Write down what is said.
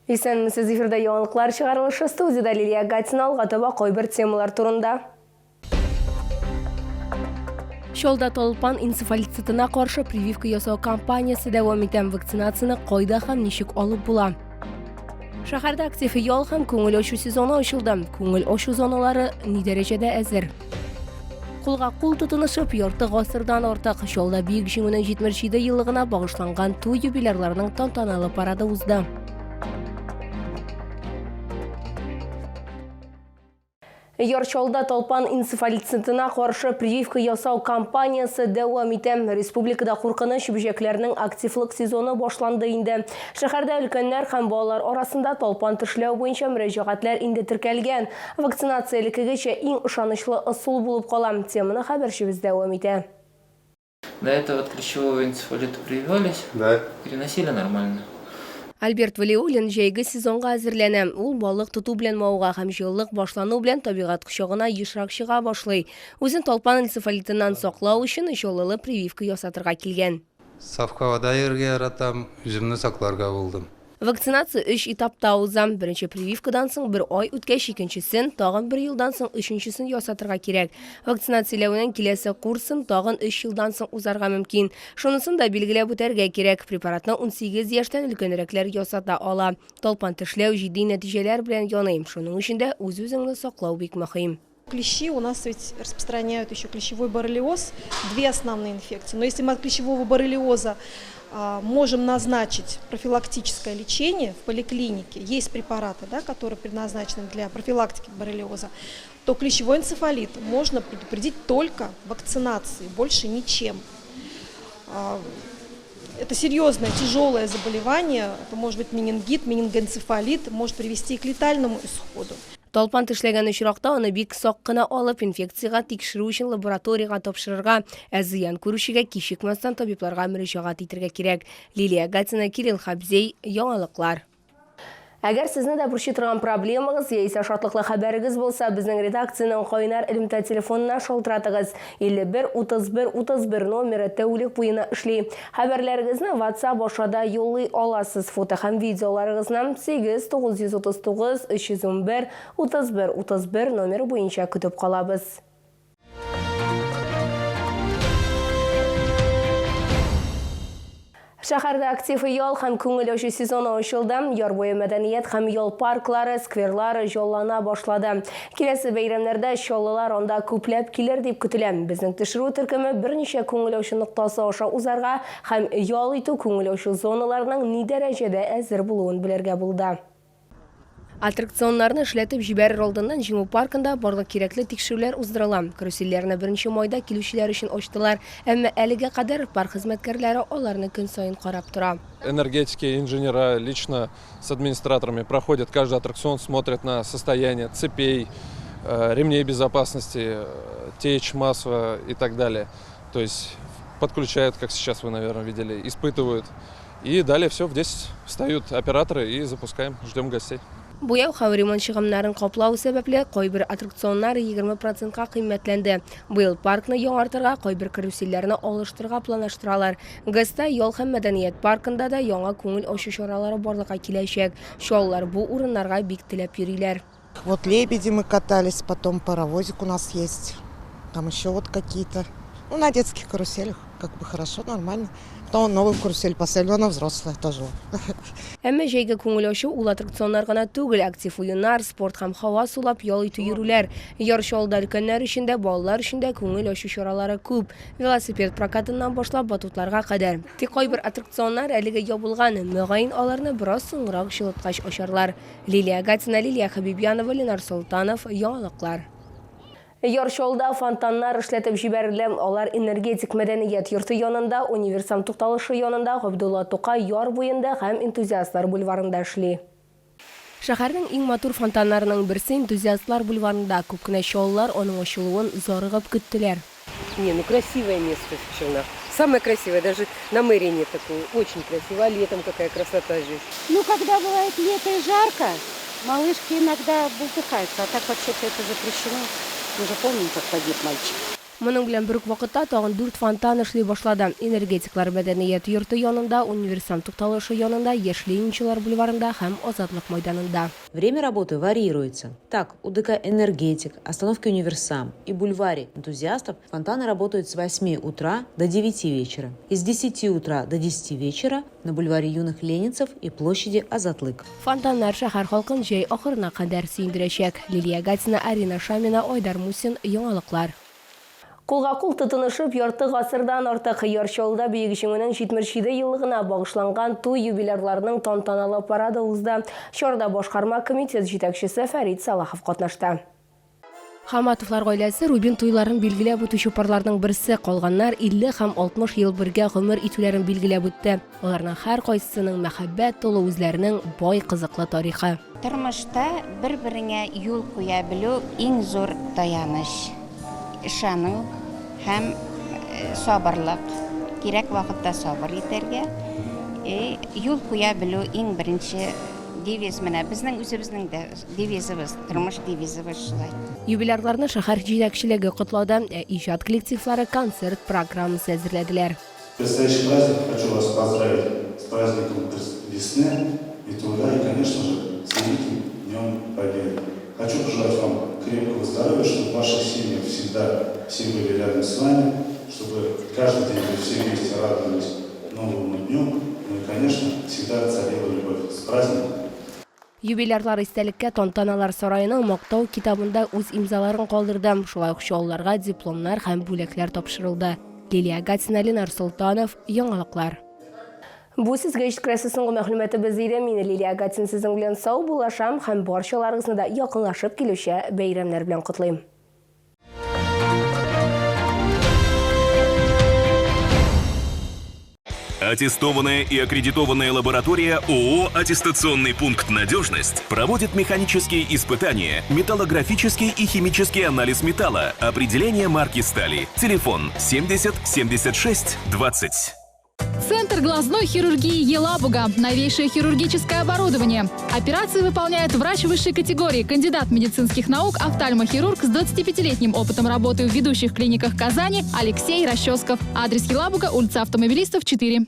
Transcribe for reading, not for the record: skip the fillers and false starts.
Исәнмесез, эфирда яңалыклар чыгарылышы, студиядә Лилия Гатина, алга таба кайбер темалар турында. Чалда талпан энцефалитетына каршы прививка ясау кампаниясе дәвам итә. Вакцинацияне кайда һәм ничек алып була? Шәһәрдә актив ял һәм күңел ачу сезоны ачылды. Күңел ачу зоналары ни дәрәҗәдә әзер? Кулга кул тотынышып, ярты гасырдан артык Чаллыда Бөек Җиңүнең 77 еллыгына багышланган туй юбилярларының тантаналы парады узды. Яр Чаллыда талпан энцефалитетына каршы прививка ясау кампаниясе дәвам итә. Республикада куркыныч бөҗәкләрнең активлык сезоны башланды инде. Шәһәрдә өлкәннәр һәм балалар арасында талпан тешләү буенча мөрәҗәгатьләр инде теркәлгән. Вакцинация элеккегечә иң ышанычлы ысул булып кала. Теманы хәбәрчебез дәвам итә. До этого от клещевого энцефалита прививались, Да. переносили нормально. Альберт Вәлиуллин җәйге сезонга әзерләнә. Ул балык тоту белән мавыга һәм җылылык башлану белән табигать кочагына ешрак чыга башлый. Үзен талпан энцефалитыннан саклау өчен җылылы прививка ясатырга килгән. Саф һавада йөрергә яратам, үземне сакларга булдым. Вакцинация өч этапта уза. Беренче прививкадан соң бер ай үткәч, икенчесен, тагын бер елдан соң өченчесен ясатырга кирәк. Вакцинацияләүнең киләсе курсын тагын өч елдан соң узарга мөмкин. Шунысын да билгеләп үтәргә кирәк, препаратны 18 яшьтән өлкәнрәкләр ясата ала. Талпан тешләү җитди нәтиҗәләр белән яный, шуның өчен дә үз-үзеңне саклау бик мөһим. Клещи у нас ведь распространяют еще клещевой боррелиоз, две основные инфекции. Но если мы от клещевого боррелиоза можем назначить профилактическое лечение в поликлинике, есть препараты, да, которые предназначены для профилактики боррелиоза, то клещевой энцефалит можно предупредить только вакцинацией, больше ничем. Это серьезное, тяжелое заболевание, это может быть менингит, менингоэнцефалит, может привести к летальному исходу. Талпан тешләгән очракта аны бик сак кына алып, инфекциягә тикшерү өчен лабораториягә тапшырырга, ә зыян күрүчегә кичекмәстән табибларга мөрәҗәгать итәргә кирәк. Лилия Гатина, Кирилл Хабзей, Яңалыклар. Әгәр сезне дә борчый торган проблемагыз яисә шатлыклы хәбәрегез булса, безнең редакциянең кайнар элемтә телефонына шалтыратыгыз. 51 31 31 номеры тәүлек буена эшли. Хәбәрләрегезне WhatsApp аша да юллый аласыз. Фото һәм видеоларыгызны 8 939 311 31 31 номеры буенча көтеп калабыз. Шәһәрдә актив ял һәм күңел ачу сезоны ачылды. Яр буе мәдәният һәм ял парклары, скверлар җанлана башлады. Киләсе бәйрәмнәрдә чаллылар анда күпләп килер дип көтелә. Безнең төшерү төркеме берничә күңел ачу ноктасы аша узарга һәм ял итү, күңел ачу зоналарының ни дәрәҗәдә әзер булуын белергә булды. Аттракционнарны эшләтеп җибәрер алдыннан Җиңү паркында барлык кирәкле тикшерүләр уздырыла. Карусельләрне беренче майда килүчеләр өчен ачтылар, әмма әлегә кадәр парк хезмәткәрләре аларны көн саен карап тора. Энергетики, инженера лично с администраторами проходят каждый аттракцион, смотрят на состояние цепей, ремней безопасности, течь масла и так далее. То есть подключают, как сейчас вы, наверное, видели, испытывают. И далее все, в 10 встают операторы и запускаем, ждем гостей. Буяу һәм ремонт чыгымнарын каплау сәбәпле, кайбер аттракционнар 20 процентка кыйммәтләнде. Быел паркны яңартырга, кайбер карусельләрне алыштырырга планлаштыралар. ГЭСта ял һәм мәдәният паркында да яңа күңел ачу чаралары барлыкка киләчәк. Чаллылар бу урыннарга бик теләп йөриләр. Вот лебеди мы катались, потом паровозик у нас есть, там еще вот какие-то. Ну, на детских каруселях как бы хорошо, нормально. Потом новую карусель поставили, она взрослая тоже. Әмма җәйге күңел ачу ул аттракционнар гына түгел, актив уеннар, спорт һәм һава сулап ял итү йөрүләр. Яр Чаллыда өлкәннәр өчен дә, балалар өчен дә күңел ачу чаралары күп. Велосипед прокатыннан башлап батутларга кадәр. Тик кайбер аттракционнар әлегә ябылган, мөгаен аларны бераз соңрак җылыткач ачарлар. Лилия Гатина, Лилия Хәбибьянова, Ленар Солтанов, Яңалыклар. Яр Чаллыда фонтаннар эшләтеп җибәрелде. Алар Энергетик мәдәният йорты янында, Универсам тукталышы янында, Габдулла Тукай яр буенда һәм Энтузиастлар бульварында эшли. Шәһәрнең иң матур фонтаннарының берсе Энтузиастлар бульварында. Күп кенә чаллылар аның ачылуын зарыгып көттеләр. Не, ну красивое место в Челнах. Самое красивое, даже на мэрии нет такого. Очень красиво. А летом какая красота здесь. Ну, когда бывает лето и жарко, малышки иногда бултыхаются. А так вообще-то это запрещено. Мы же помним, как погиб мальчик. Моның белән бер үк вакытта тагын дүрт фонтан эшли башлады. Энергетиклар мәдәният йорты янында, Универсам тукталышы янында, Яшь ленинчылар бульварында һәм Азатлык майданында. Время работы варьируется. Так, у ДК «Энергетик», остановки «Универсам» и бульваре энтузиастов фонтаны работают с 8 утра до 9 вечера. И с 10 утра до 10 вечера на бульваре юных ленинцев и площади Азатлык. Фонтаннар шәһәр халкын җәй ахырына кадәр сөендерәчәк. Лилия Гатина, Арина Шамина, Айдар Мусин, Яңалыклар. Кулга-кул тотынышып, ярты гасырдан артык Яр Чаллыда Бөек Җиңүнең 77 еллыгына багышланган туй юбилярларының тантаналы парады узды. Чарада башкарма комитет җитәкчесе Фәрит Салахов катнашты. Хаматовлар гаиләсе Рубин туйларын билгеләп үтүче парларның берсе. Калганнар 50 һәм 60 ел бергә гомер итүләрен билгеләп үтте. Аларның һәркайсысының мәхәббәт тулы үзләренең бай кызыклы тарихы. Тормышта бер-береңә юл куя белү иң зур таяныч. Ышану һәм сабырлык. Кирәк вакытта сабыр итәргә. Юл куя белү иң беренче девиз менә. Безнең үзебезнең дә девизыбыз, тормыш девизыбыз шулай. Юбилярларны шәһәр җитәкчелеге котлады, ә иҗат коллективлары концерт программасы әзерләделәр. Предстоящий праздник хочу вас поздравить с праздником весны и труда и, конечно же, с великим Днем Победы. Хочу пожелать вам крепкого здоровья, чтобы в ваших семьях всегда все были рядом с вами, чтобы каждый день вы все вместе радовались новому дню, ну и, конечно, всегда царила любовь. С праздником! Юбилярлар истәлеккә Тантаналар сараеның Мактау китабында үз имзаларын калдырды. Шулай ук чаллыларга дипломнар һәм бүләкләр тапшырылды. Лилия Гатина, Ленар Солтанов, Яңалыклар. Бу сезгә җиткерәсе соңгы мәгълүматыбыз иде. Мин Лилия Гатин сезнең белән сау булашам һәм барчаларыгызны да якынлашып килүче бәйрәмнәр белән котлыйм. Аттестованная и аккредитованная лаборатория ООО «Аттестационный пункт «Надежность» проводит механические испытания, металлографический и химический анализ металла, определение марки стали. Телефон 70 76 20. Центр глазной хирургии Елабуга. Новейшее хирургическое оборудование. Операции выполняет врач высшей категории, кандидат медицинских наук, офтальмохирург с 25-летним опытом работы в ведущих клиниках Казани Алексей Расческов. Адрес Елабуга, улица Автомобилистов, 4.